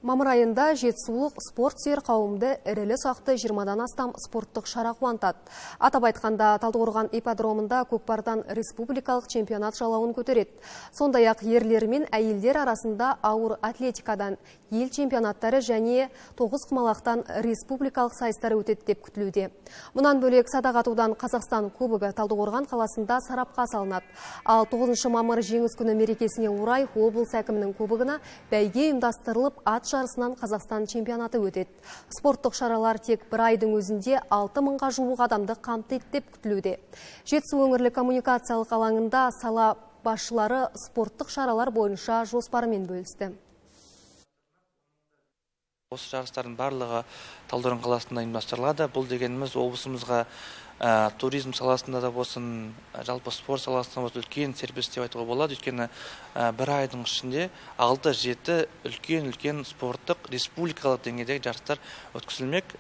Мамыр айында жетісулық спорт сүйер қауымды ірілі ұсақты 20-дан астам спорттық шара қуантады. Атап айтқанда, Талдықорған ипподромында көкпардан республикалық чемпионат жалауын көтереді. Сондай-ақ ерлер мен әйелдер арасында ауыр атлетикадан ел чемпионаттары және тоғызқұмалақтан республикалық сайыстар өтеді деп күтілуде. Мұнан бөлек садақ атудан Қазақстан кубогы Талдықорған қаласында сарапқа салынады. Ал 9 мамыр Жеңіс күні мерекесіне орай облыс әкімінің кубогына бәйге ұйымдастырылып, ат жарысынан Қазақстан чемпионаты өтеді. Спорттық шаралар тек бір айдың өзінде 6 мыңға жуық адамды қамтиды деп күтілуде. Жетісу өңірлік коммуникациялық алаңында сала басшылары спорттық шаралар бойынша жоспарымен бөлісті. Осы жарыстардың барлығы Талдықорған қаласында ұйымдастырылады. Бұл дегеніміз облысымызға туризм саласында да болсын, жалпы спорт саласында болсын, үлкен серпіліс деп айтуға болады. Өйткені бір айдың ішінде алты жеті үлкен үлкен спорттық республикалық деңгейдегі жарыстар өткізілмек.